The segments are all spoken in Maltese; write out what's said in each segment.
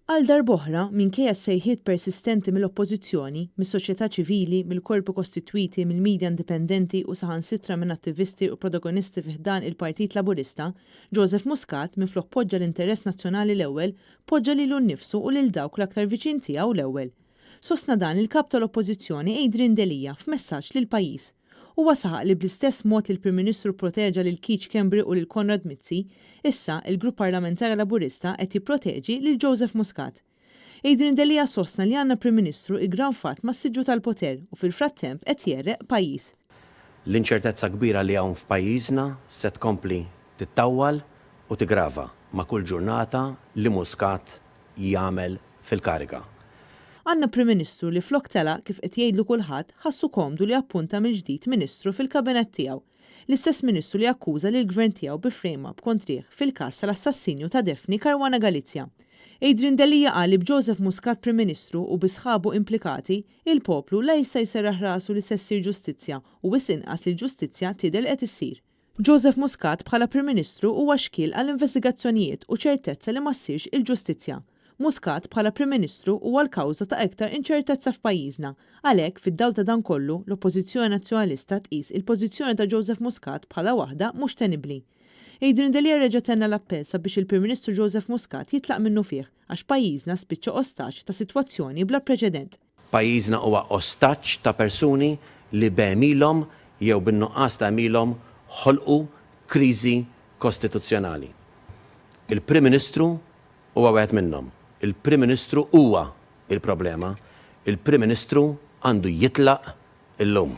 Għal darb'oħra, minkejja s-sejħiet persistenti mill-Oppożizzjoni, mis-soċjetà ċivili, mill-korpi kostitwiti, mill-media indipendenti u saħansitra minn attivisti u protagonisti fi ħdan il-Partit Laburista, Joseph Muscat, minflok poġġa l-interess nazzjonali l-ewwel, poġġa lilu nnifsu u lil dawk l-aktar viċin tiegħu l-ewwel. Sostna dan il-Kap tal-Oppożizzjoni Adrian Delia f'messaġġ lill-pajjiż. Huwa saħaq li bl-istess mod li l-Prim Ministru pproteġa lil Keith Schembri u lil Konrad Mizzi, issa, il-Grupp Parlamentari Laburista qed jipproteġi lil Joseph Muscat. Adrian Delia sostna li għandna Prim Ministru iggranfat mas-siġġu tal-poter u fil-frattemp qed jgħerreq pajjiż. L-inċertezza kbira li hawn f'pajjiżna se tkompli tittawwal u tiggrava ma' kull ġurnata li Muscat jagħmel fil-kariga. Għandna Prim Ministru li flok telaq kif qed jgħidlu kulħadd, ħassu komdu li appunta mill-ġdid Ministru fil-Kabinett tiegħu. L-istess Ministru li akkuża lill-Gvern tiegħu bi frame-up kontrih fil-każ tal-assassinju ta' Daphne Caruana Galizia. Adrian Delia qal li b'Joseph Muscat Prim Ministru u bi sħabu implikati, il-poplu la jista' jserraħ rasu li se ssir ġustizzja u wisq inqas li l-ġustizzja tidher li qed issir. Joseph Muscat bħala Prim Ministru huwa xkiel għall-investigazzjonijiet u ċertezza li ma ssirx il-ġustizzja. Muscat bħala Prim Ministru huwa l-kawża ta' iktar inċertezza f'pajjiżna. Għalhekk, fid-dawl ta' dan kollu, l-Oppożizzjoni Nazzjonalista tqis il-pożizzjoni ta' Joseph Muscat bħala waħda mhux tenibbli. Adrian Delia reġa' tenna l-appell sabiex il-Prim Ministru Joseph Muscat jitlaq minnufih għax pajjiżna spiċċa ostaġġ ta' sitwazzjoni bla preċedent. Pajjiżna huwa ostaġġ ta' persuni li b'għemilhom jew bin-nuqqas ta' għemilhom ħolqu kriżi kostituzzjonali. Il-Prim Ministru huwa wieħed minnhom. Il-Prim Ministru huwa l-problema. Il-Prim Ministru għandu jitlaq illum.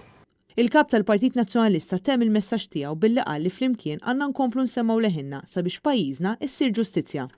Il-Kap tal-Partit Nazzjonalista temm il-messaġġ tiegħu billi qal li flimkien għandna nkomplu nsemmgħu leħinna sabiex f'pajjiżna issir ġustizzja.